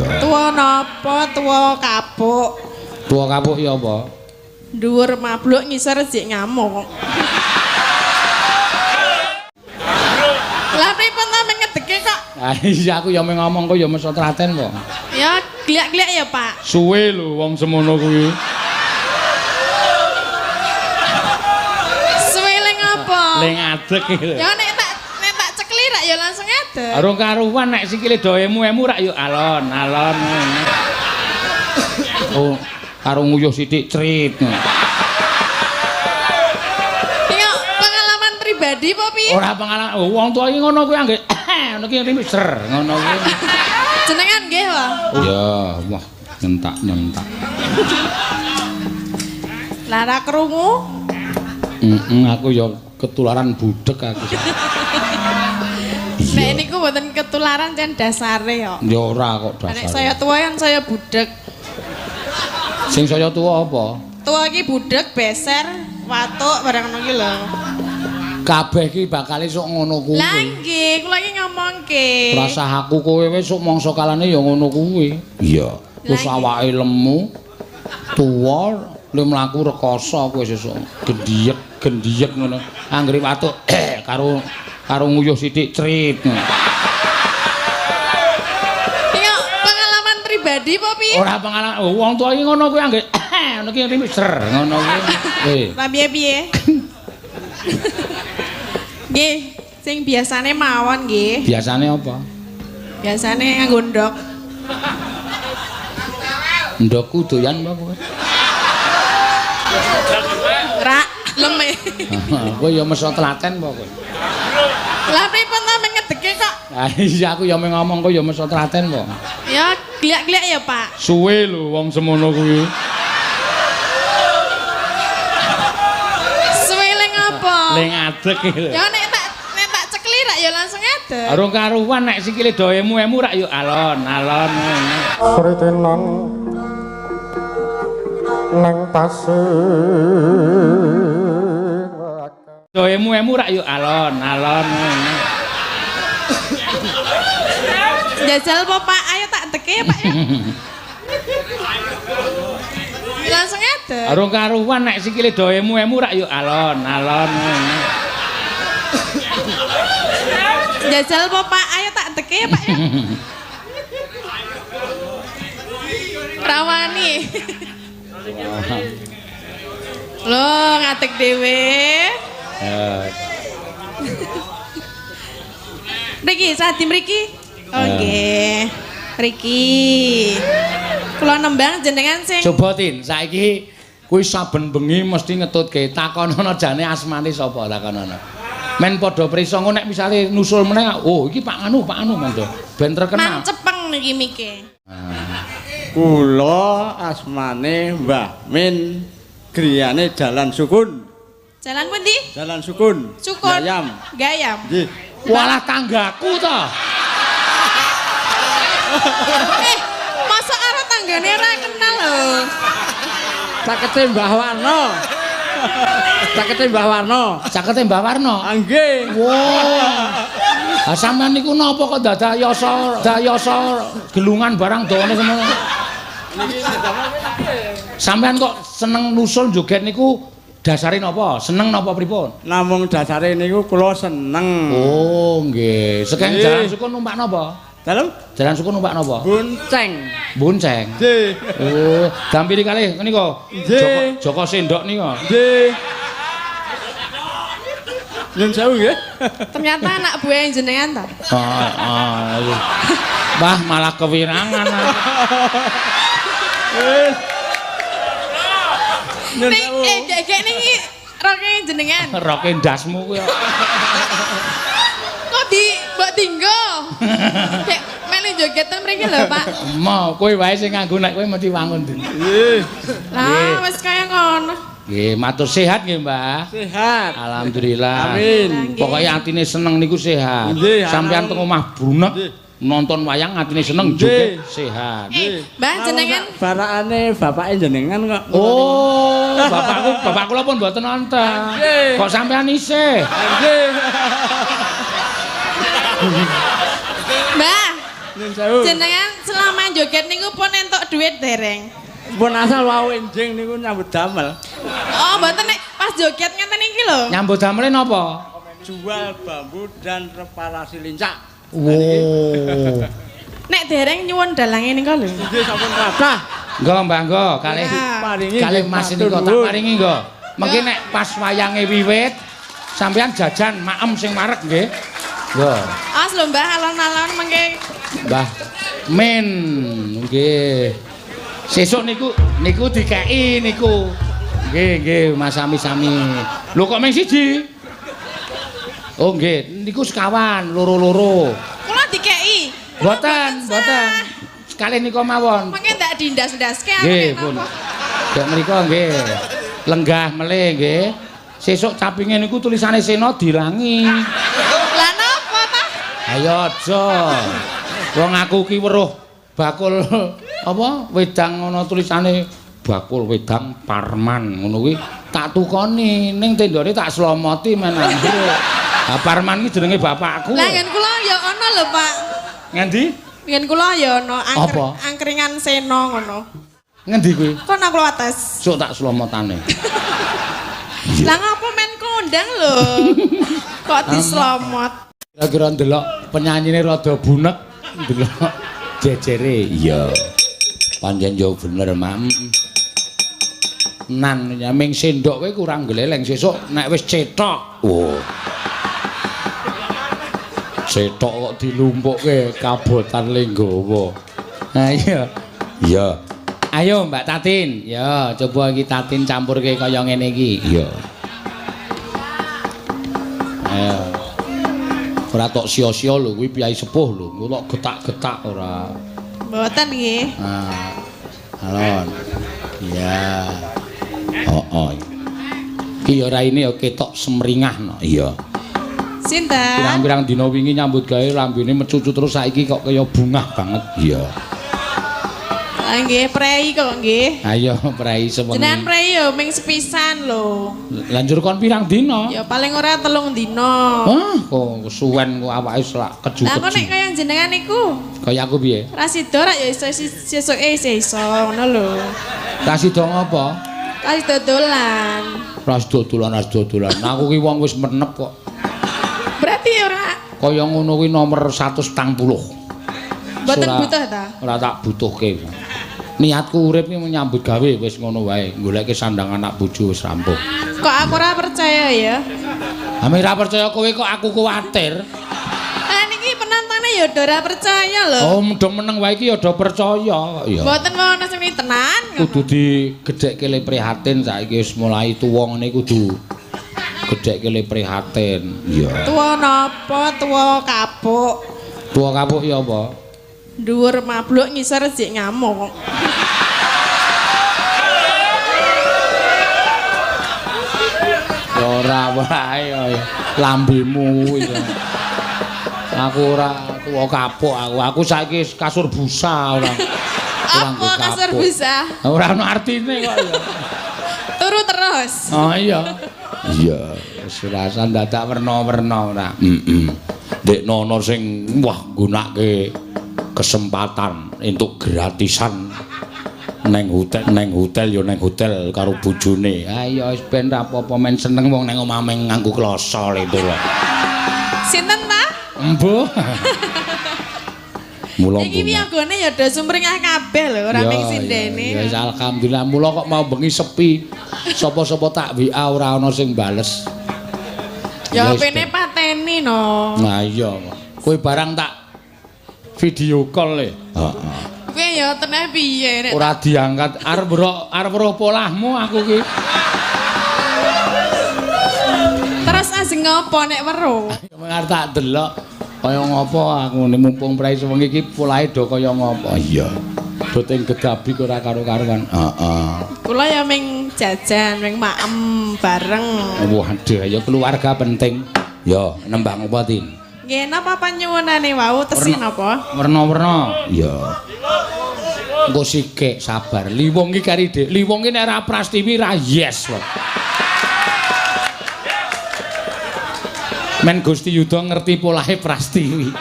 Iya. Tuwa napa? Tuwa kapuk. Tuwa kapuk ya apa? Dhuwur mabluk ngisor jek ngamuk. Lah pripun ta ngedeke kok? Ah iya aku ya mung ngomong kok ya meso telaten kok. Ya gliak-gliak ya, Pak. Suwe lho wong semono kuwi. Suwe le ngopo? Le ngadeg iki lho. Ya nek tak cekli rak ya langsung ngadeg. Arung karuan nek sikile do emu-emu rak ya alon-alon. Oh, karo nguyuh sithik crit. Iya, pengalaman pribadi apa piye? Ora pengalaman. Wong tuwa iki ngono kuwi anggere ngono ki ser ngono kuwi. Jenengan nggih, Pak? Ya, wah nyentak-nyentak. Lah ra krungu? Heeh, aku ya ketularan budhek aku. Nek niku mboten ketularan jan dasare kok. Ya ora kok dasare. Nek saya tuwa kan saya budhek. Sing saya tuwa apa? Tuwa iki budhek, beser, watuk barang ngono ki lho. Kabeh iki bakal sok ngono kuwi. Lah nggih, kula iki ngomongke. Rasah aku kowe wis sok mangsa kalane ya ngono kuwi. Iya. Wis awake lemu, tuwa, le mlaku rekoso kowe sesuk. Gendhiyek, gendhiyek ngono. Anggere watuk karo karo nguyuh sithik crit. Iya, pengalaman pribadi apa piye? Ora pengalaman. Wong tuwa iki ngono kuwi anggere ngono ki ser ngono kuwi. Lah piye-piye? Nggih, sing biasane mawon nggih. Biasane apa? Biasane nganggo ndok. Ndokku doyan apa kowe? Rak leme. Kowe ya meso telaten apa kowe? Lah pripun ta ngedeke kok? Ah iya aku ya mung ngomong kowe ya meso telaten kok. Ya gliak-gliak ya, Pak. Suwe lho wong semono kuwi. Suwe le ngopo? Le ngadeg iki lho. Ya nek tak cekli rak ya langsung ngadeg. Arung karuan nek sikile do emu-emu rak ya alon-alon. Kritenan nang pasir. Do emu-emu rak yo alon-alon. Jajal apa Pak? Ayo tak deke ya Pak ya. Langsung ngadeg. Arung karuan nek sikile do emu-emu rak yo alon-alon. Jajal apa Pak? Ayo tak deke ya Pak ya. Rawani. Loh, ngadeg dhewe. Mriki, sadi mriki. Oh nggih. Mriki. Kula nembang jenengan sing. Coba Tin, saiki kuwi saben bengi mesti ngetutke takonono jane asmane sapa takonono. Men padha prisa engko nek misale nusul meneh, oh iki Pak Anu, Pak Anu men to. Ben terkenal. Mancepeng niki mike. Kula asmane Mbah Min, griyane Jalan Sukun. Jalan pundi? Jalan Sukun. Sukun. Gayam. Gayam. Nggih. Walah tanggaku to. Masa karo tanggane ora kenal lho. Cakete Mbah Warno. Cakete Mbah Warno. Cakete Mbah Warno. Ah nggih. Wah. Ah sampean niku napa kok dadak yasa dayasa gelungan barang dawane semono. Sampean kok seneng nusul joget niku dasare napa? Seneng napa pripun? Namung dasare niku kula seneng. Oh nggih. Sekeng Jalan Sukun numpak napa? Dalem? Jalan Sukun numpak napa? Bonceng. Bonceng. Nggih. Oh, dampiri kalih nika. Nggih. Joko Sendok nika. Nggih. Nyun sewu nggih. Ternyata anak buah jenengan ta? Heeh. Wah, malah kewirangan. Nyun sewu. Gek niki roke jenengan. Roke ndasmu kuwi. Kok di mbok dinggo? Gek melu jogetan mriki lho, Pak. Mo, kowe wae sing nganggo nek kowe mesti wangun. Nggih. Lah wis kaya ngono. Nggih, matur sehat nggih, Mbah. Sehat. Alhamdulillah. Amin. Pokoke atine seneng niku sehat. Sampeyan teng omah brunek nonton wayang atine seneng joget sehat. Mbah jenengan barakane bapake jenengan kok. Oh, bapakku, bapak kula pun mboten nonton. Kok sampeyan isih? Nggih. Mbah, Nyun sewu. Jenengan selama joget niku pun entuk duit dereng? Pun asal wau enjing niku nyambut damel. Oh, mboten nek pas joget ngeten iki lho. Nyambut damele napa? Jual bambu dan reparasi lincak. Wow. Nek dereng nyuwun dalange nika lho. Nggih sampun kathah. Nggo Mbah nggo kalih kalih Mas nika tak paringi nggo. Mengki nek pas wayange wiwit sampeyan jajan maem sing wareg nggih. Nggo. As lho Mbah alon-alon mengke. Mbah Min nggih. Sesuk niku niku dikeki niku. Nggih nggih Mas sami-sami. Lho kok mung siji? Oh nggih, niku sekawan loro-loro. Kula dikeki. Mboten, mboten. Sekali nika mawon. Mengke ndak dindas-ndaske aku nggih, pun. Dek mriku nggih. Lenggah melih nggih. Sesuk capinge niku tulisane Sena dilangi. Lah napa ta? Ayo aja. Wong aku ki weruh bakul apa wedang ana tulisane bakul wedang Parman ngono kuwi tak tukoni ning tendone tak slomoti men ambruk. Ha Parman ki jenenge bapakku. Lah nggen kula ya ana lho, Pak. Ngendi? Nggen kula ya ana angkringan Sena ngono. Ngendi kuwi? Kono kula atas. Sok tak slomotane. Lah ngapa men kondang lho. Kok dislomot? Kira-kira ndelok penyanyine rada bunek, ndelok jejere. Iya. Pancen yo bener, Mam. Nan ya ming sendok kowe kurang gleleng sesuk nek wis cetok. Oh. Cetok kok dilumpukke kabotan lenggawa. Ha iya. Iya. Ayo Mbak Tatin. Ya, coba iki Tatin campurke kaya ngene iki. Iya. Ayo. Ora tok sia-sia lho kuwi piyai sepuh lho. Engko tok getak-getak ora. Mboten nggih. Nah. Alon. Iya. Heeh. Iki ya raine ya ketok semringah no. Iya. Sinten? Pirang-pirang dina wingi nyambut gawe lambene mecucu terus saiki kok kaya bungah banget. Iya. Lah nggih prei kok nggih. Ayo prei sewengi. Jenengan prei yo ming sepisan lho. Lah njur kon pirang dina? Ya paling ora 3 dina. Wah, kok kesuwen kok awake selak keju-keju. Lah kok nek kaya jenengan niku? Kaya aku piye? Ra sida rak ya iso sesuke iso ngono lho. Ra sida ngopo? Ra sida dolan. Ra sida dolan, ra sida dolan. Aku ki wong wis menep kok. Berarti ora kaya ngono kuwi nomor 140. Mboten butuh ta? Ora tak butuhke. Niatku urip ki nyambut gawe wis ngono wae, goleke sandang anak bojo wis rampung. Kok aku ora percaya ya? Ame ora percaya kowe kok aku kuwatir. Lah niki penantane ya do ora percaya lho. Oh, do meneng wae iki ya do percaya kok ya. Mboten ono sing tenan. Kudu digedhekke le prihatin saiki wis mulai tuwa ngene kudu gedhekke le prihatin. Iya. Tuwa napa? Tuwa kapuk. Tuwa kapuk ya apa? Dhuwur mabluk ngisor jek ngamuk. Ya ora wae ya lambemu kuwi. Aku ora tuwa kapuk aku. Aku saiki kasur busa ora. Apa kasur busa? Ora ono artine kok ya. Turu terus. Oh iya. Iya, wis ora dadak werna-werna ora. Heeh. Ndekno ana sing wah nggunake kesempatan entuk gratisan neng hotel ya neng hotel karo bojone. Ayo wis ben ra apa-apa men seneng wong neng omah meng nganggo kloso itu lho. Sinten ta? Embuh. Mula iki wiyagone ya do sumringah kabeh lho ora ming sindene. Ya alhamdulillah mula kok mau bengi sepi. Sapa-sapa tak WA ora ana sing bales. Ya pene pateni no. Nah iya. Kowe barang tak video call le. Heeh. Kowe ya teneh piye nek ora diangkat arep weruh polahmu aku ki. Terus ajeng ngopo nek weruh? Arep tak delok kaya ngopo aku mumpung prei sewengi iki polahe do kaya ngopo. Iya. Do teng gedabi ora karo-karuan. Heeh. Kula ya ming jajan, ming maem bareng. Waduh, ya keluarga penting. Ya, nembang apa, Tin? Nggih, napa panyuwunane wau tesi napa? Werna-werna. Iya. Engko sikik sabar. Liwung iki kari Dik. Liwung iki nek ora Prastiwi ra yes kok. Men Gusti Yuda ngerti polahe Prastiwi.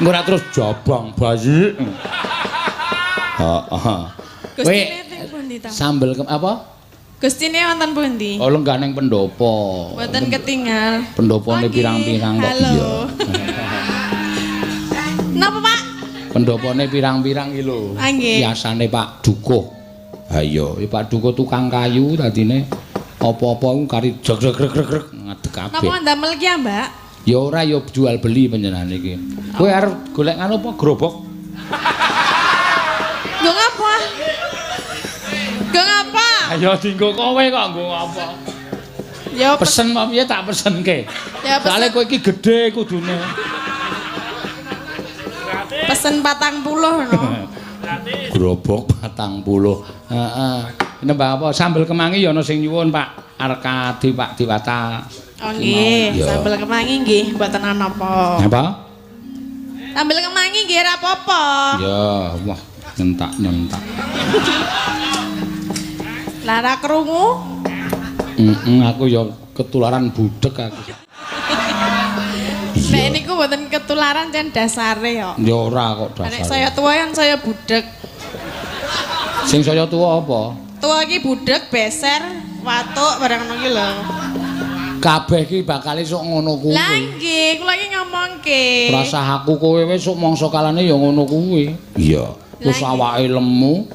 Engko ora terus jabang bayi. Heeh. Kowe sambel apa? Gustine wonten pundi? Oh, lenggah ning pendopo. Mboten ketinggal. Pendopone pirang-pirang kok. Iya. Napa, Pak? Pendopone pirang-pirang iki lho. Biasane Pak Dukuh. Ha iya, Pak Dukuh tukang kayu tadine apa-apa ku kari jeg-jeg-greg ngadeg kabeh. Napa ndamel ki, Mbak? Ya ora ya jual beli panjenengan iki. Kowe arep golek nganu apa gerobok? Nggo ngapa? Nggo ngapa? Ya dienggo kowe kok nggo apa? Ya pesen apa piye tak pesenke. Ya pesen. Soale kowe iki gedhe kudune. Pesen 40 no. Gerobok 40. Heeh. Nembang apa? Sambel kemangi ya ana sing nyuwun Pak Arkadi Pak Diwata. Oh nggih, sambel kemangi nggih mboten ana apa. Apa? Sambel kemangi nggih ora apa-apa. Ya, wah nyentak-nyentak. Lara krungu? Aku ya ketularan budek aku. Nek niku mboten ketularan jan dasare kok. Ya ora kok dasare. Nek saya tuwa kan saya budek. Sing saya tuwa apa? Tuwa iki budek, beser, watuk barang ngono ki lho. Kabeh iki bakal sok ngono kuwi. Lah nggih, kula iki ngomongke. Rasah aku kowe wis sok mangsa kalane ya ngono kuwi. Iya. Wis awake lemu,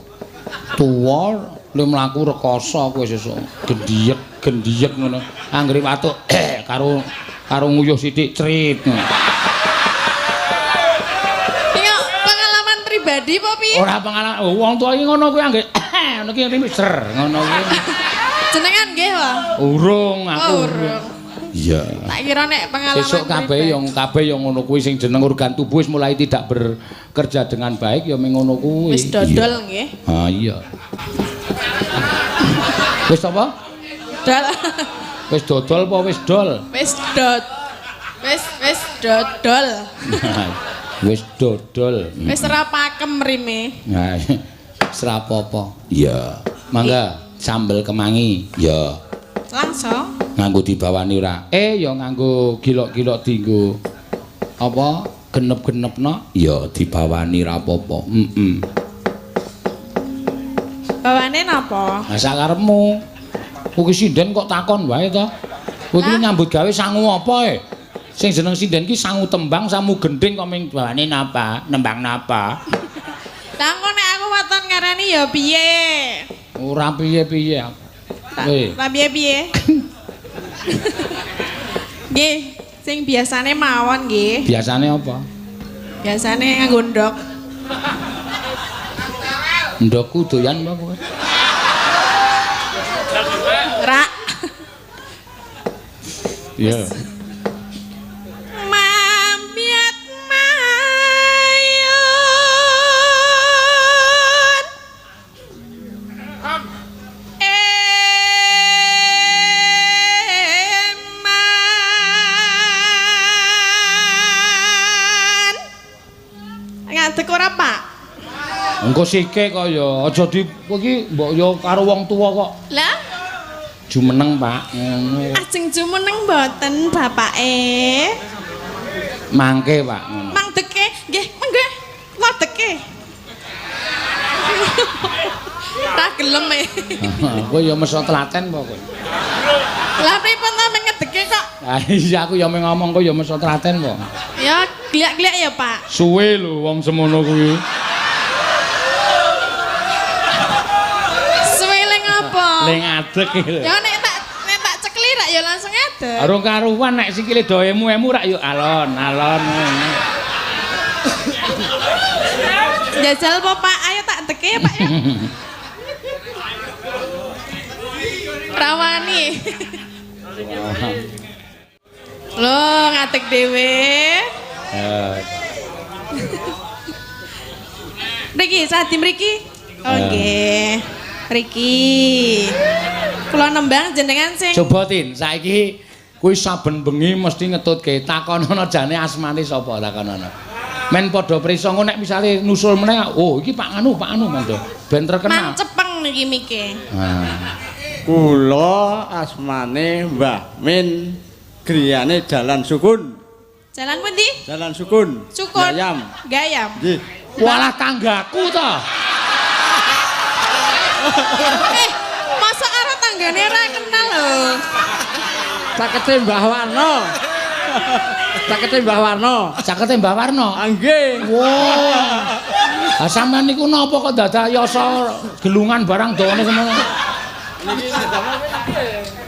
tuwa, le mlaku rekoso kowe sesuk. Gendhiyek-gendhiyek ngono. Anggere watuk karo karo nguyuh sithik crit. Iki pengalaman pribadi apa piye? Ora pengalaman. Wong tuwa iki ngono kuwi anggere ngono ki ngerti ser ngono kuwi. Jenengan nggih, Pak? Urung aku. Oh, urung. Iya. Tak kira nek pengalaman sesuk kabeh yang ngono kuwi sing jeneng organ tubuh wis mulai tidak bekerja dengan baik ya mung ngono kuwi. Wis dodol nggih. Ha iya. Wis apa? Dol. Wis dodol apa wis dol? Wis dod. Wis dodol. Wis dodol. Wis ora pakem rime. Nah, wis ora apa-apa. Iya. Mangga sambel kemangi. Ya. Langsung nganggo dibawani ora? Ya nganggo gilok-gilok dienggo apa genep-genepno? Ya dibawani ra apa-apa. Heeh. Bawane napa? Lah sakarepmu. Kuwi sinden kok takon wae to. Kowe iki nyambut gawe sangu apa e? Sing jeneng sinden ki sangu tembang, sangu gendhing kok ming bawane napa? Nembang napa? Lah engko nek aku waton ngarani ya piye? Ora piye-piye. Ora piye-piye. Nggih, sing biasane mawon nggih. Biasane apa? Biasane nganggo ndok. Ndokku doyan apa kowe? Rak. Iya. Mamiat mayun. Eman. Ngadeg ora, Pak? Engko sike kok ya, aja di kowe iki mbok ya karo wong tuwa kok. Lah jumeneng, Pak. Ngono. Ajeng jumeneng mboten bapake? Mangke, Pak, ngono. Mangdeke, nggih, mangke. Wadeke. Tak gelem e. Kowe ya meso telaten apa kowe? Lah pripun ta meng ngedeke kok? Lah iya aku ya meng ngomong kowe ya meso telaten apa? Ya gliak-gliak ya, Pak. Suwe lho wong semono kuwi. Suwe le ngopo? Le ngadeg iki lho. Ya nek tak cekli rak ya langsung ngadeg. Arung karuan nek sikile do emu-emu rak ya alon-alon ngono. Jajal apa, Pak? Ayo tak deke ya, Pak ya. Rawani. Lho, ngadeg dhewe. Mriki, sadi mriki. Oh nggih. Mriki. Kula nembang jenengan sing coba Tin, saiki kuwi saben bengi mesti ngetutke takonono jane asmane sapa takonono. Men padha prisa engko nek misale nusul meneh, oh iki Pak Anu, Pak Anu mendo. Ben terkenal. Mancepeng niki mike. Nah. Kula asmane Mbah Min, griyane Jalan Sukun. Jalan pundi? Jalan Sukun. Sukun. Gayam. Gayam. Nggih. Walah tanggaku to. Masa arah tanggane ora kenal lho. Cakete Mbah Warno. Cakete Mbah Warno. Cakete Mbah Warno. Nggih. Wah. Ha sampean niku napa kok dadak yasa gelungan barang dawane semono.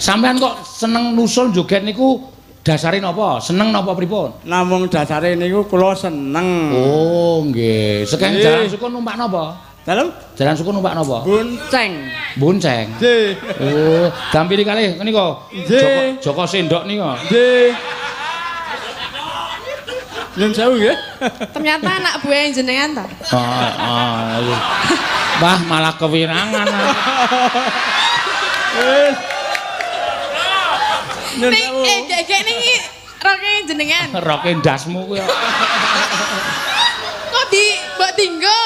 Sampean kok seneng nusul joget niku dasare napa? Seneng napa pripun? Namung dasare niku kula seneng. Oh, nggih. Sekeng Jalan Sukun numpak napa? Dalem? Jalan Sukun numpak napa? Bonceng. Bonceng. Nggih. Oh, dampiri kalih nika. Joko Sendok nika. Nggih. Nyun sewu nggih. Ternyata anak buah jenengan ta? Heeh. Wah, malah kewirangan. Nyun sewu. Ning niki roke jenengan. Roke ndasmu kuwi. Kok di mbok dinggo?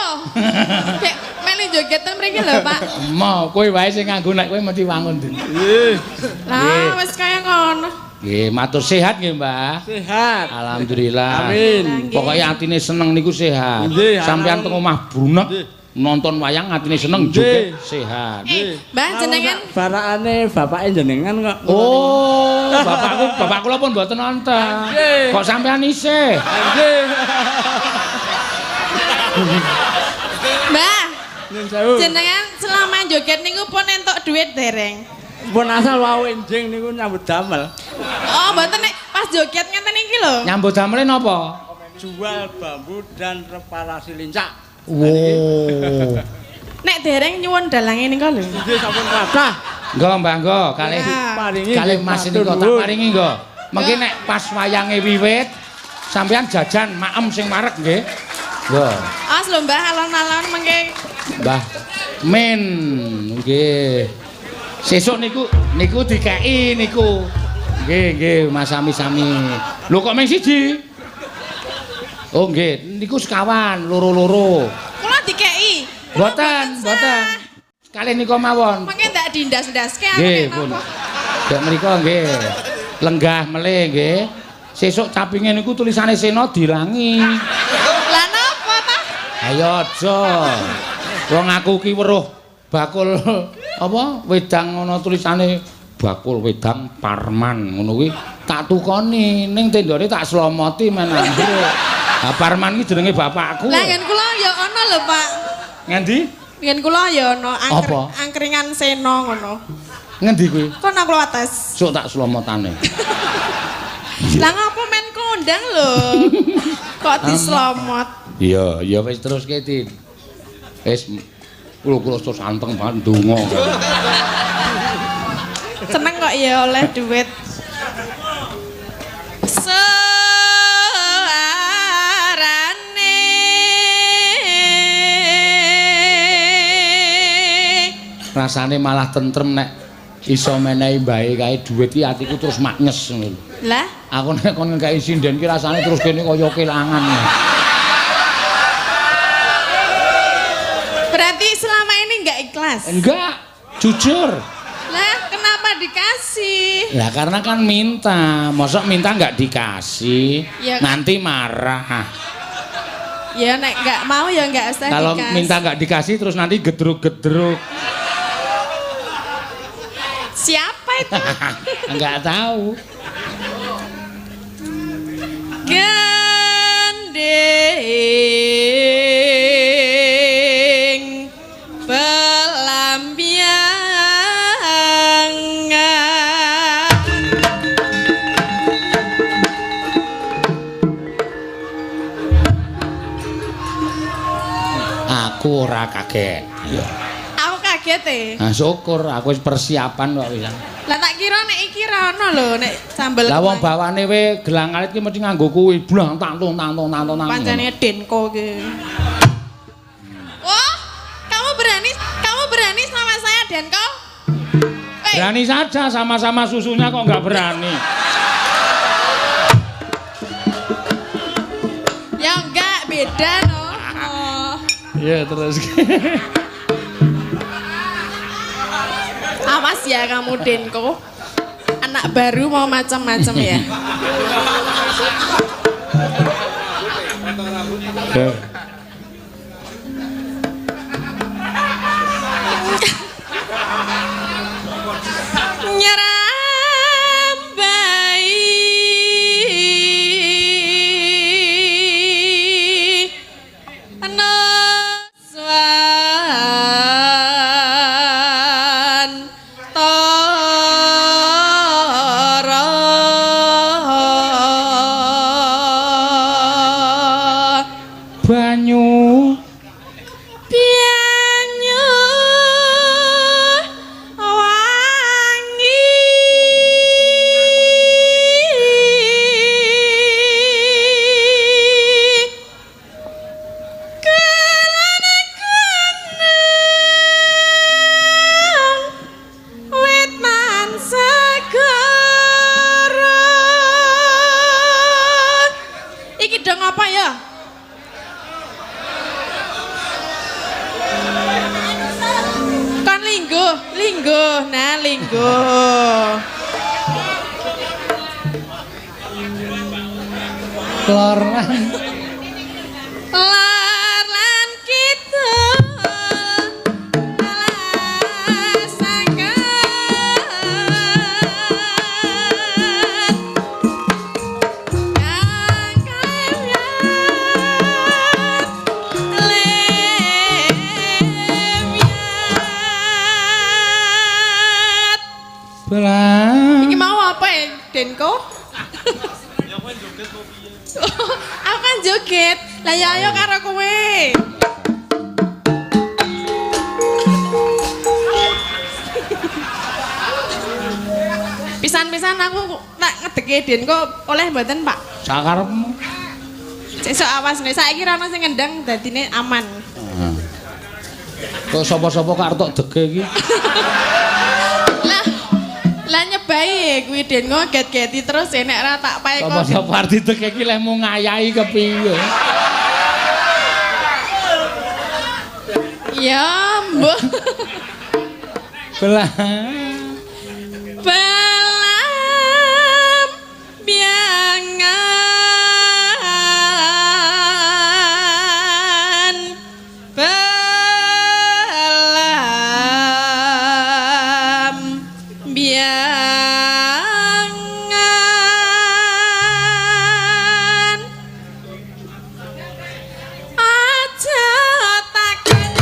Kayak melu joget ten mriki lho, Pak. Mo, kowe wae sing nganggo nek kowe mesti wangun. Nggih. Lah, wis kaya ngono. Nggih, matur sehat nggih, Mbah. Sehat. Alhamdulillah. Amin. Pokoke atine seneng niku sehat. Sampeyan teng omah brunek nonton wayang atine seneng joget sehat. Mbah jenengan barakane bapake jenengan kok. Oh, bapakku, bapak kula pun mboten nonton. Kok sampeyan isih? Nggih. Mbah. Jenengan selama joget niku pun entuk duit dereng? Pun asal wau enjing niku nyambut damel. Oh, mboten nek pas joget ngeten iki lho. Nyambut damele napa? Jual bambu dan reparasi lincak. Wow. Nek dereng nyuwun dalange nika lho. Nggih sampun kathah. Nggo, Mbah, nggo, kalih kalih Mas nika tak paringi nggo. Mengki nek pas wayange wiwit sampeyan jajan maem sing wareg nggih. Nggo. As lho Mbah, alon-alon mengke. Mbah Min nggih. Sesuk niku niku dikeki niku. Nggih, nggih, Mas sami-sami. Lho kok mung siji? Oh nggih, niku sekawan, loro-loro. Kula dikeki. Mboten, mboten. Sekali nika mawon. Mengke ndak dindas-ndaske aku nek napa. Nggih mriku nggih. Lenggah melih nggih. Sesuk capinge niku tulisane Sena dilangi. Lah napa ta? Ayo aja. Wong aku ki weruh bakul apa wedang ana tulisane bakul wedang Parman ngono kuwi tak tukoni ning tendone tak slomoti men ambruk. Ha Parman ki jenenge bapakku. Lah nggen kula ya ana lho, Pak. Ngendi? Nggen kula ya ana angkringan Sena ngono. Ngendi kuwi? Kono kula atas. Sok tak slomotane. Lah ngapa men kondang lho? Kok dislomot? Iya, ya wis teruske, Din. Wis kula kula santeng banget ndonga. Seneng kok ya oleh duit. Suarane rasane malah tentrem nek iso menehi mbahe kae duit iki atiku terus maknyes ngono. Lah, aku nek kon ngekeki sinden ki rasane terus kene kaya kelangan. Berarti selama ini enggak ikhlas? Enggak, jujur. Lah, kenapa dikasih? Lah karena kan minta, mosok minta enggak dikasih, ya, nanti marah. Ya nek enggak mau ya enggak usah kalau dikasih. Minta enggak dikasih terus nanti gedruk-gedruk. Siapa itu? Enggak tahu. Gending pelambiangan. Aku ora kaget. Iya. Aku kaget e. Nah, syukur aku wis persiapan kok wis. Lah tak kira nek iki ra ono lho nek sambel. Lah wong bawane we gelang alit ki mesti nganggo kuwi blang tang tung tang tung tang tung. Pancene Denko ki. Wah, kamu berani sama saya Denko? Hey. Berani saja, sama-sama susunya kok nggak berani. Ya enggak, beda no. Oh. Iya terus. Awas ya kamu Denko. Anak baru mau macam-macam ya. Nyerambai nuswan tara banyu banyu wangi kelana gunung wit man segara. Iki dong apa ya? Kon lingguh, lingguh, nah lingguh. Lor lan Lor lan kidul alas angkat kang kayat lemyat. Belah. Iki mau apa ya, Denko? Aku kan joget. Lah ya ayo karo kowe. Pisan-pisan aku tak ngedeke Denko oleh mboten, Pak? Sakarepmu. Sesuk awas nek saiki ra ono sing ngendang dadine aman. Kok sapa-sapa kok arep tok dege iki? Lah lah nyebai kuwi Denko get-geti terus nek ora tak pae kok. Sapa-sapa arep didege iki lehmu ngayahi kepiye? Ya, mbuh. Belah. Belam biangan belam biangan aja takon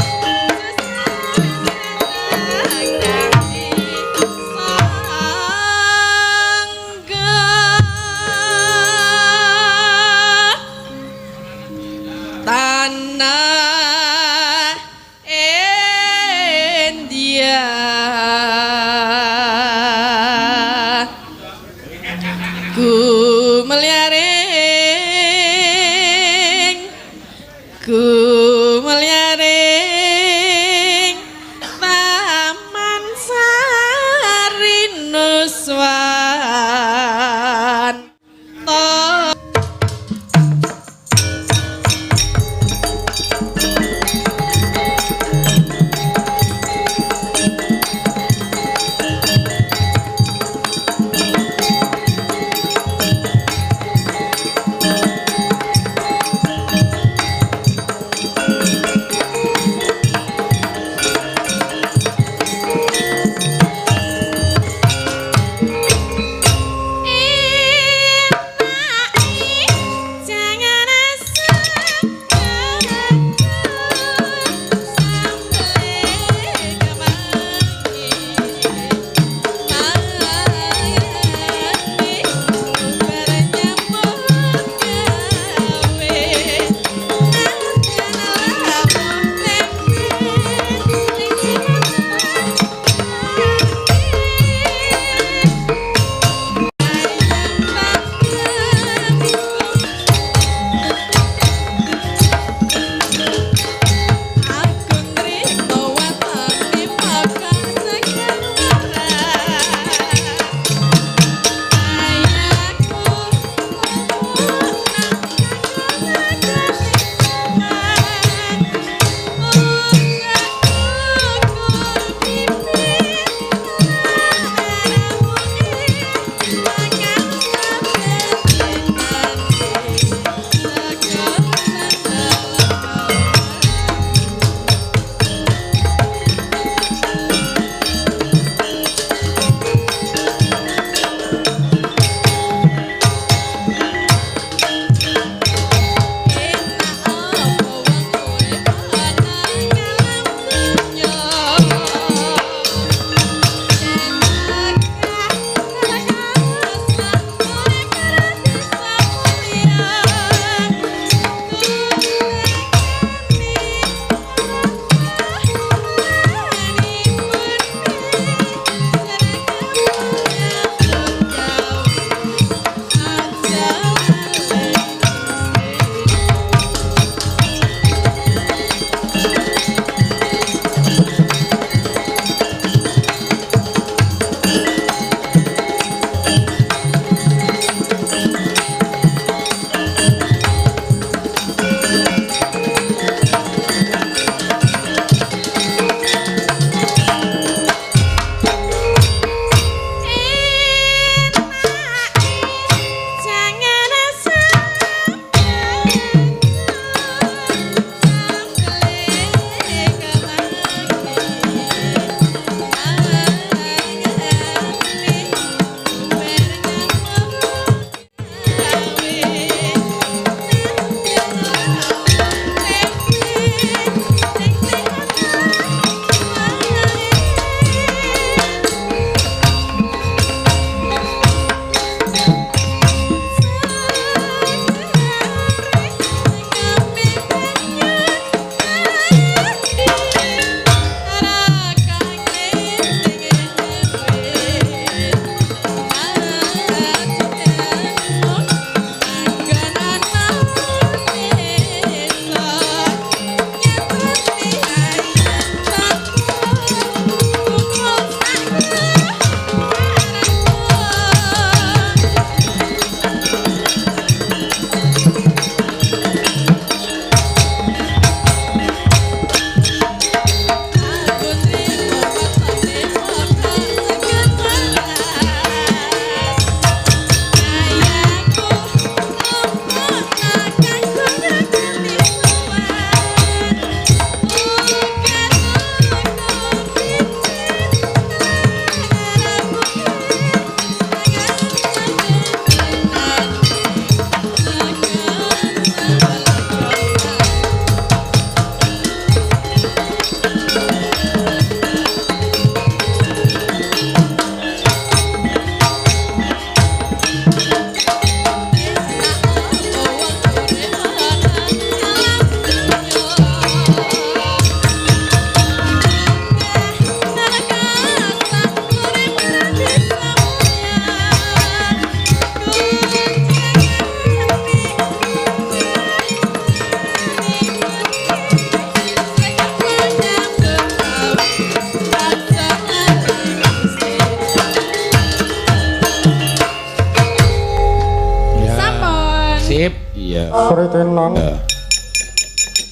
Sritinan.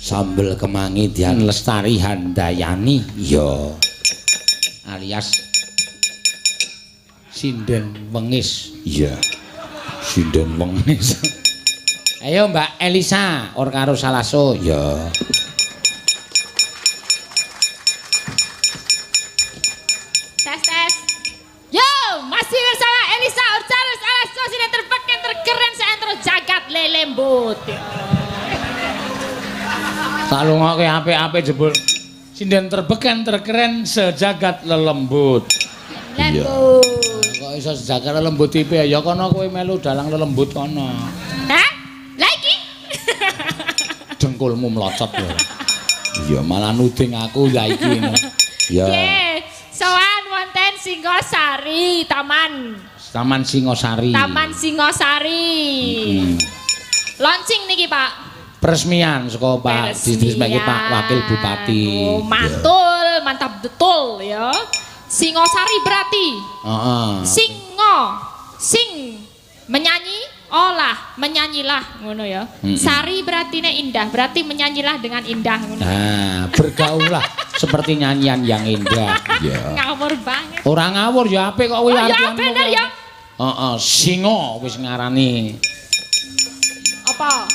Sambel kemangi Dian Lestari Handayani. Iya. Alias Sinden Wengis. Iya. Sinden Wengis. Ayo Mbak Elisa or karo Salaso. Iya. Tes tes. Yo, masih bersama Elisa Orcaro Salaso, sinden terpeken terkeren seantero jagat lelembut. Tak lungoke apik-apik jebul. Sinden terbeken terkeren sejagat lelembut. Lelembut. Kok iso sejagat lelembut tipe ya kono kowe melu dalang lelembut kono. Hah? Lah iki? Dengkulmu mlocot ya. Iya, malah nuding aku ya iki. Ya. Nggih, sowan wonten Singosari, Taman. Taman Singosari. Taman Singosari. Launching niki, Pak. Peresmian saka Pak diresmike Pak Wakil Bupati. Oh, mantul, mantap betul ya. Singosari berarti. Heeh. Singo, sing menyanyi, olah, menyanyilah ngono ya. Sari berarti ne indah, berarti menyanyilah dengan indah ngono. Nah, bergaullah seperti nyanyian yang indah. Ya. Ngawur banget. Ora ngawur ya apik kok kuwi artiane. Oh, ya bener ya. Heeh, singo wis ngarani. Apa?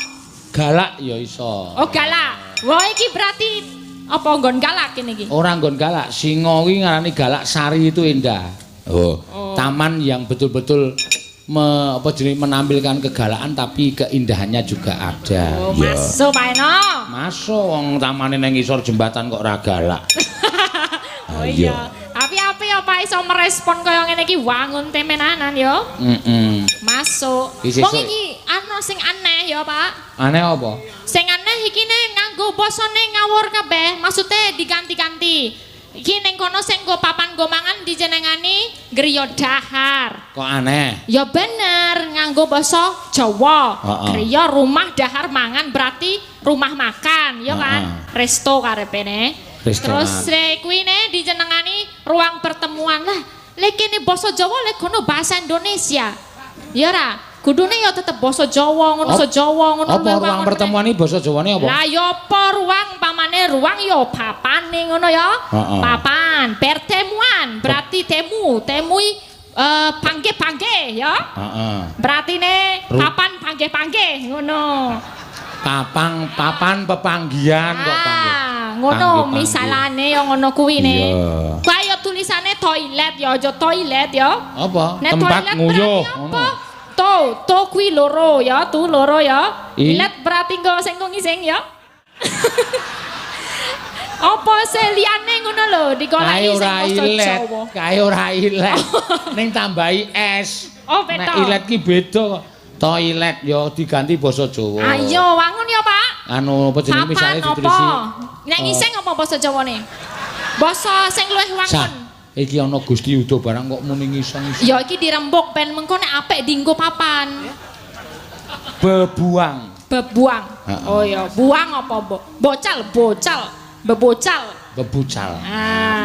Galak ya iso. Oh, galak. Wah, iki berarti apa nggon galak kene iki? Ora nggon galak, singo kuwi ngarani galak sari itu indah. Oh, oh. Taman yang betul-betul menampilkan kegalakan tapi keindahannya juga ada. Oh, ya. Masuk Pak Eno. Masuk wong tamane nang ngisor jembatan kok ora galak. Oh iya. Api-api ya Pak iso merespon kaya ngene iki wangun temenanan ya. Heeh. Masuk. Wong iki ana sing aneh ya Pak. Aneh apa? Sing aneh iki ne nganggo basane ngawur kabeh, maksude diganti-ganti. Iki ning kono sing nggo papan nggo mangan dijenengani griya dahar. Kok aneh? Ya bener, nganggo basa Jawa. Griya rumah dahar mangan berarti rumah makan, ya kan? Resto karepene. Terus kuwi ne dijenengani ruang pertemuan lah. Lek kene basa Jawa lek kono bahasa Indonesia. Ya ora? Kudune ya tetep basa Jawa, ngono basa Jawa ngono. Apa ruang pertemuan iki basa Jawane apa? Lah ya apa ruang pamane ruang ya papane ngono ya. Papan, pertemuan berarti temu, temui pangge-pangge ya. Heeh. Berarti ne papan pangge-pangge ngono. Papang, papan pepanggihan kok panggih. Ngono misalane ya ngono kuwi ne. Kaya tulisane toilet ya aja toilet ya. Apa? Tempat nguyuh ngono. To, to kuwi loro ya, tu loro ya. Ilet berarti nggo sing ngising ya. Apa seliyane ngono lho, digoleki sing basa Jawa. Kae ora ilet. Ning tambahi es. Oh, beda. Nek ilet ki beda kok. Toilet ya diganti basa Jawa. Ayo wangun ya, Pak. Anu apa jenenge misale ditulisi. Nek ngising apa basa Jawane? Basa sing luwih wangun. Iki ana Gusti Yuda barang kok muni ngising-ngising. Ya iki dirembuk ben mengko nek apik dienggo papan. Bebuang. Bebuang. Oh ya, buang apa bocal, bocal, bebocal. Bebucal.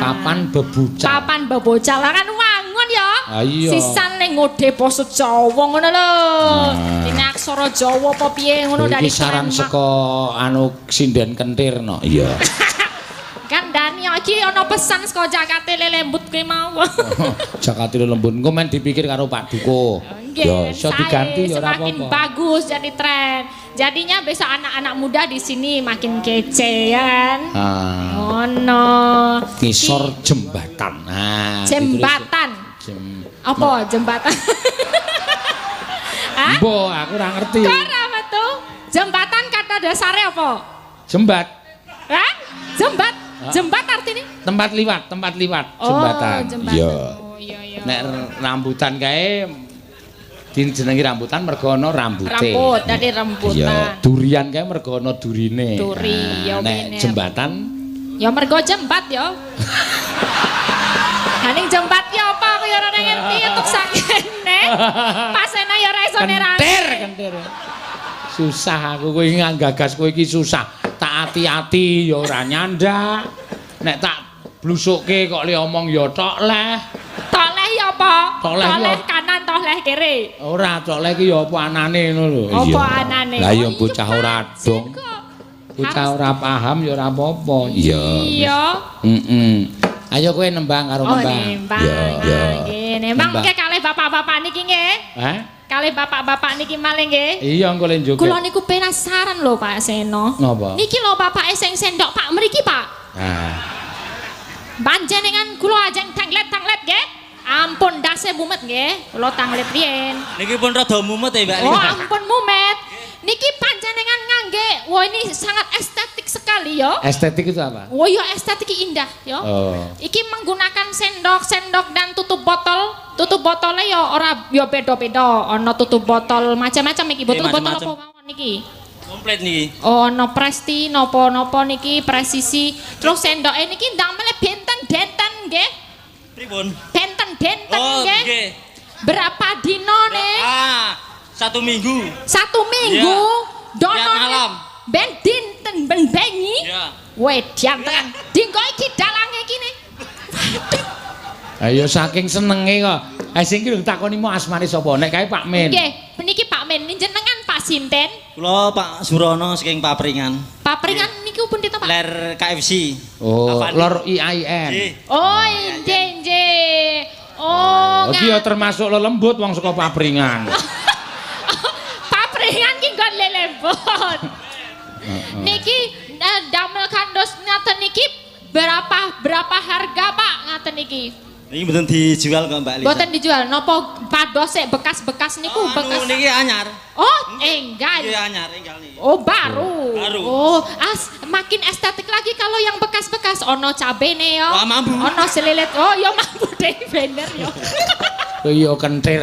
Papan bebucal. Papan bebocal. Lah kan wangun ya. Iya. Sisan ning ngode basa Jawa ngono lho. Dene aksara Jawa apa piye ngono dari saran saka anu sinden kentir no. Iya. Kandhani iki ana pesan saka Jakate Lelembut kuwi mau. Jakate Lelembut engko men dipikir karo Pak Duko. Ya iso diganti ya ora apa-apa. Semakin bagus jadi tren. Jadinya besok anak-anak muda di sini makin kece ya kan. Ngono. Ngisor jembatan. Nah, jembatan. Apa jembatan? Hah? Mbok, aku ora ngerti. Kok ora metu? Jembatan kata dasare apa? Jembat. Hah? Jembat. Jembat artinya? Tempat liwat, jembatan. Oh, iya. Oh, iya, iya. Nek rambutan kae dijenengi rambutan mergo ana rambute. Rambut, tadi rambutan. Iya, durian kae mergo ana durine. Duri, ya nek jembatan ya mergo jembat ya. Ha ning jembat ki apa aku ya ora ngerti entuk sakene. Pasene ya ora iso nerangke. Kentir, kentir. Susah aku kowe nggagas kowe iki susah. Tak ati-ati ya ora nyandak. Nek tak blusukke kok le omong ya tok leh. Tok leh ya apa? Tok leh kanan to. roh leh kere. Ora cok leh iki ya apa anane ngono lho. Apa anane? Lah ya bocah ora dong. Bocah ora paham ya ora apa-apa. Iya. Iya. Heeh. Ayo kowe nembang karo nembang. Oh, nembang. Iya. Nggih, nembang mengke kalih bapak-bapak niki nggih. Hah? Kalih bapak-bapak niki malih nggih. Iya, engko le njoget. Kula niku penasaran lho Pak Seno. Napa? Niki lho bapake sing sendok Pak mriki, Pak. Ah. Panjenengan kula ajeng tanglet-tanglet nggih. Ampun ndase mumet nggih. Kula tanglet riyen. Niki pun rada mumet ya, Mbak. Oh, ampun mumet. Niki panjenengan ngangge, wah ini sangat estetik sekali ya. Estetik itu apa? Wah ya estetik indah ya. Oh. Iki menggunakan sendok, sendok dan tutup botol. Tutup botolnya ya ora ya beda-beda. Ono tutup botol macam-macam iki. Botol-botol apa mawon niki? Komplit niki. Oh, ono presti, nopo-nopo niki presisi. Terus sendoke niki ndamele benten-denten nggih. Pripun? Benten-denten oh, nggih. Berapa dino nih? Ah. 1 minggu. 1 minggu. Yeah. Dono malam. Ben dinten ben bengi. Iya. Wedian tenan. Dinggo iki dalange iki ne. Ayo saking senenge kok. Sing iki takoni mau asmane sapa? Nek kae Pak Min. Nggih, niki Pak Min. Jenengan Pak sinten? Kula Pak Surono saking Papringan. Papringan niku pundi to, Pak? Ler KFC. Oh, lor IAIN. Oh, nggih nggih. Oh, iki ya termasuk lelembut wong saka Papringan. Papringan ki nggon lelembut. Niki damel kandos ngaten niki berapa harga Pak ngaten niki? Niki mboten dijual kok Mbak Lisa. Mboten dijual. Napa padose bekas-bekas niku oh, bekas. Niki anyar. Oh, enggal. Niki anyar enggal niki. Oh, baru. Baru. Oh, as makin estetik lagi kalau yang bekas-bekas ono cabene ya. Wah, mambu. Ono selilit. Oh, ya mambu deh bener ya. Iya kentir.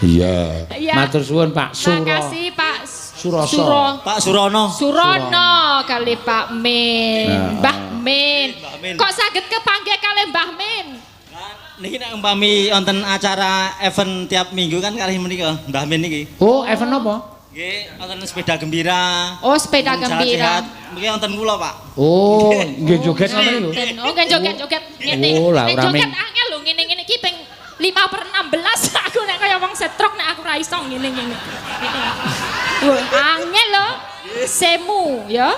Iya. Matur suwun Pak Suro. Makasih Pak Suroso. Pak Surono. Surono kali Pak Min. Mbah Min. Kok saged kepanggih kali Mbah Min? Niki nek umpami wonten acara event tiap minggu kan kalih menika Mbah Min niki. Oh, event apa? Nggih, wonten sepeda gembira. Oh, sepeda gembira. Mungkin wonten kula, Pak. Oh, nggih joget ngoten lho. Oh, nggih joget-joget ngene. Oh, lah ora joget angel lho ngene-ngene iki ping 5/16 aku nek kaya wong setruk nek aku ra iso ngene-ngene. Angel lho. Semu ya.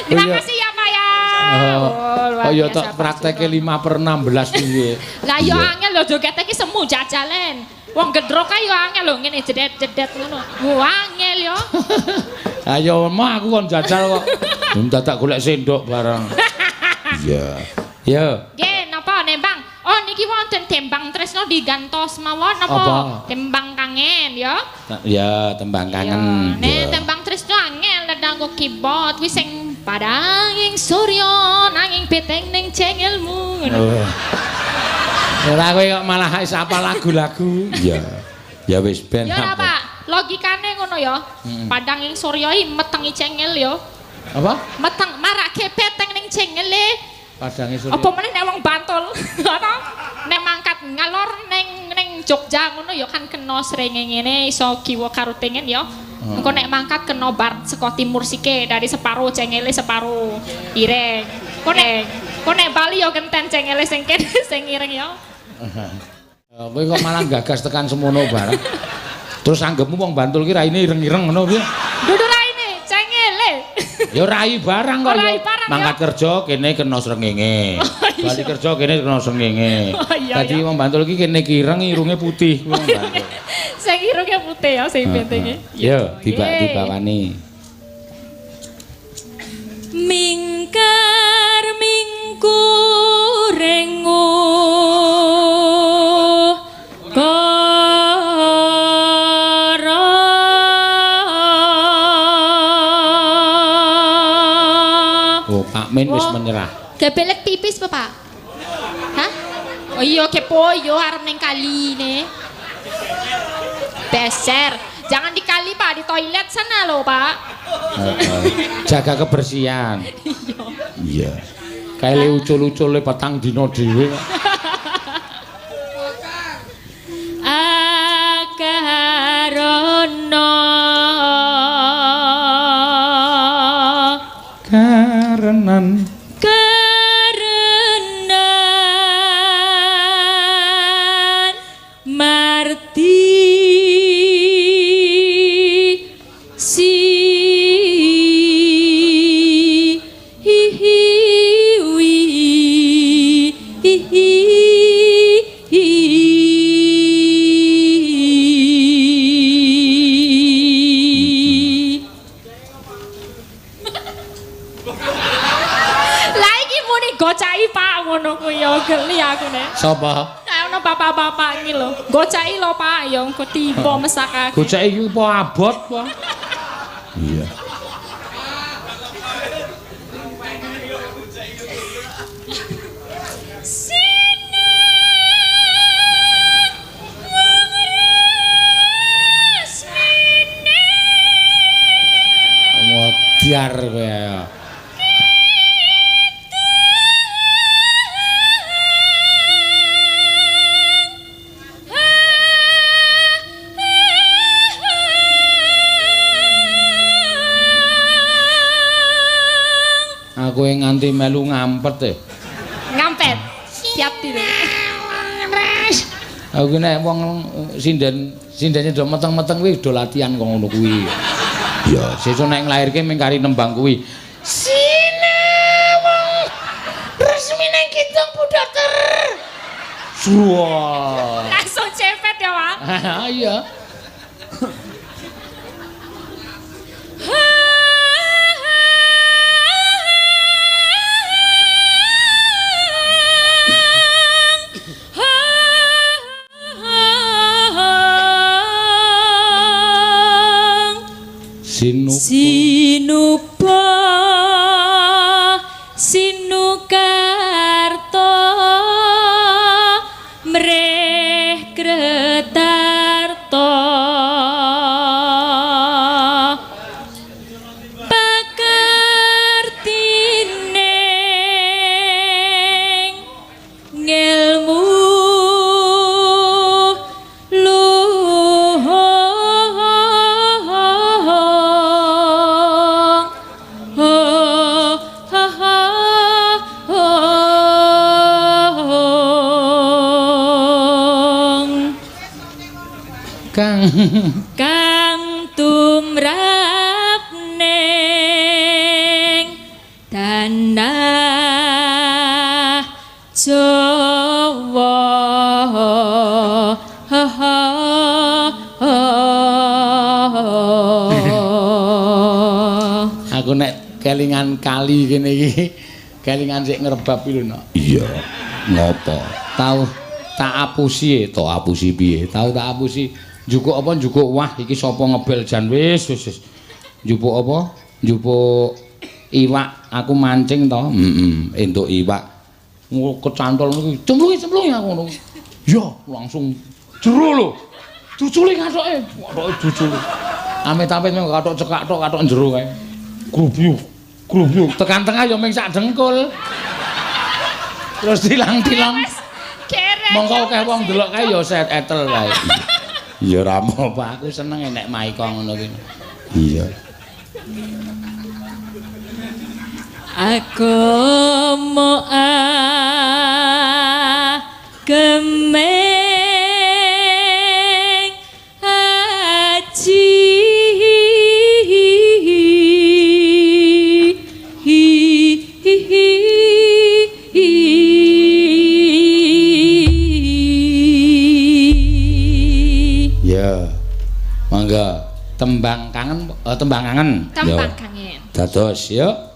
Terima kasih ya Pak ya. Oh ya tok prakteke 5/16 piye. Lah ya angel lho joget iki semu jajalen. Wong gendrok kae ya angel lho ngene jedet-jedet ngono. Wah angel ya. Ayo mah aku kon jajal kok. Dadak golek sendok barang. Iya. Ya. Nggih, napa nembang? Oh niki wonten tembang tresno digantos mawon napa? Tembang kangen ya. Ya, tembang kangen. Nek tembang tresno angel nganggo keyboard kuwi sing padanging surya nanging beteng ning cengelmu ngono. Ora kowe kok malah wis apal lagu-lagu. Iya. Ya wis ben. Ya ora Pak, logikane ngono ya. Padanging surya iki metengi cengel ya. Apa? Meteng marake beteng ning cengele. Padange surya. Apa meneh nek wong Bantul, ngono? Nek mangkat ngalor ning Jogja ngono ya kan kena srengenge ngene iso kiwa karo tengen ya. Engko nek mangkat kena bar saka timur sike dari separo cengele separo ireng. Engko nek Bali ya genten cengele sing kene sing ireng ya. Kowe kok malah gagas tekan semono bareng. Terus anggepmu wong Bantul ki raine ireng-ireng ngono piye? Dudu raine, cengele. Ya rai barang kok ya. Mangkat kerja kene kena srengenge. Bali kerja kene kena srengenge. Dadi wong Bantul iki kene kireng irunge putih wong Bantul. Sing irunge putih ya sing pentenge. Ya, dibawani. Mingkar mingkurengu Pak Min wis menyerah. Kebelet pipis apa, Pak? Hah? Oh iya kepo yo arep ning kali ne. Beser. Jangan di kali, Pak, di toilet sana loh, Pak. Jaga kebersihan. Iya. Kae ucul-ucule petang dina dhewe. Akarono karenan karenan Digocaki Pak ngono kuwi ya geli aku nek. Sapa? Nek ono bapak-bapak iki lho. Gocaki lho Pak ya engko tiba mesakake. Gocaki iki apa abot apa? Iya. Modar kowe. Aku nganti melu ngampet e. Ngampet. Siap dile. Aku nek wong sinden sindene do meteng-meteng kuwi do latihan kok ngono kuwi. Ya, sesuk nek nglairke mung kari nembang kuwi. Sinawang resmine kidung Bu Dokter. Wah. Langsung cepet ya, Pak. Iya. Sinuba sinukarta mreh kretarta pakartining ngelmu kang tumrap ning tanah Jawa. Aku nek kelingan kali kene iki kelingan sik ngrebab iki lho nok. Iya, ngopo? Tau tak apusi, to apusi piye? Tau tak apusi. Njupuk apa njupuk wah iki sapa ngebel jan wis wis wis. Njupuk apa? Njupuk iwak, aku mancing to. Heeh, entuk iwak. Kecantol ngono kuwi. Cemplungi-cemplungi aku ngono. Ya, langsung jero lho. Cuculi katoke, katoke cuculi. Amit-amit mung katok cekak tok, katok jero kae. Grubyuk, grubyuk. Tekan tengah ya mung sak dengkul. Terus tilang-tilang. Mongko akeh wong ndelok kae ya set etel kae. Ya ora apa-apa, aku seneng nek maika ngono kuwi. Iya. Agama agemeng aji Ya. Mangga tembang kangen, tembang kangen. Tembang kangen. Dados yuk.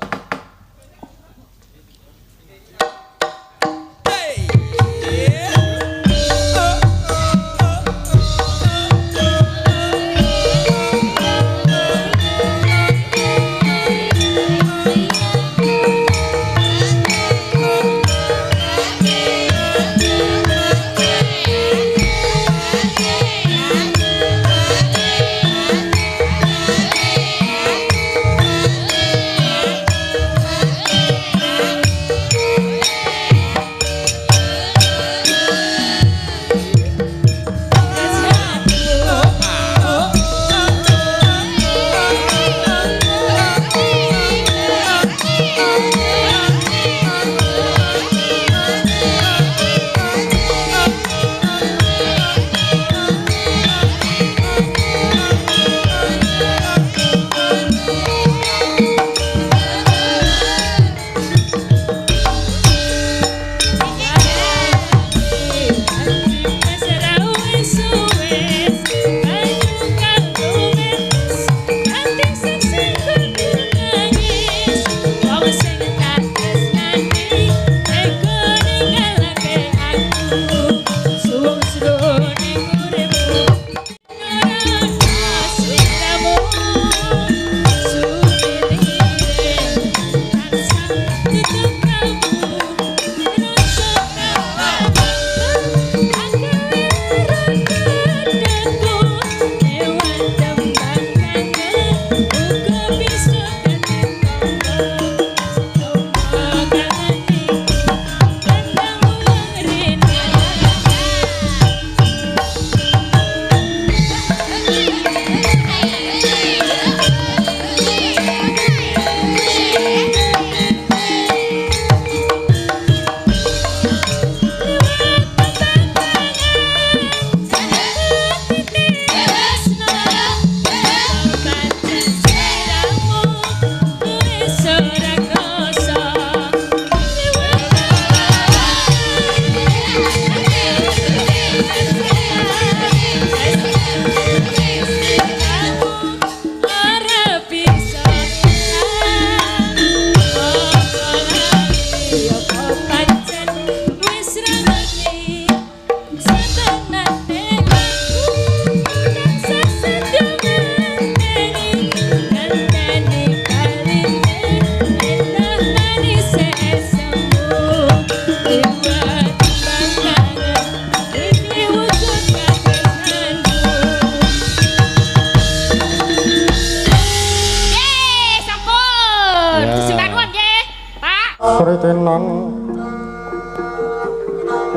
Iya. Sembah nuwun nggih, Pak. Sritinan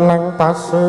nang pasir.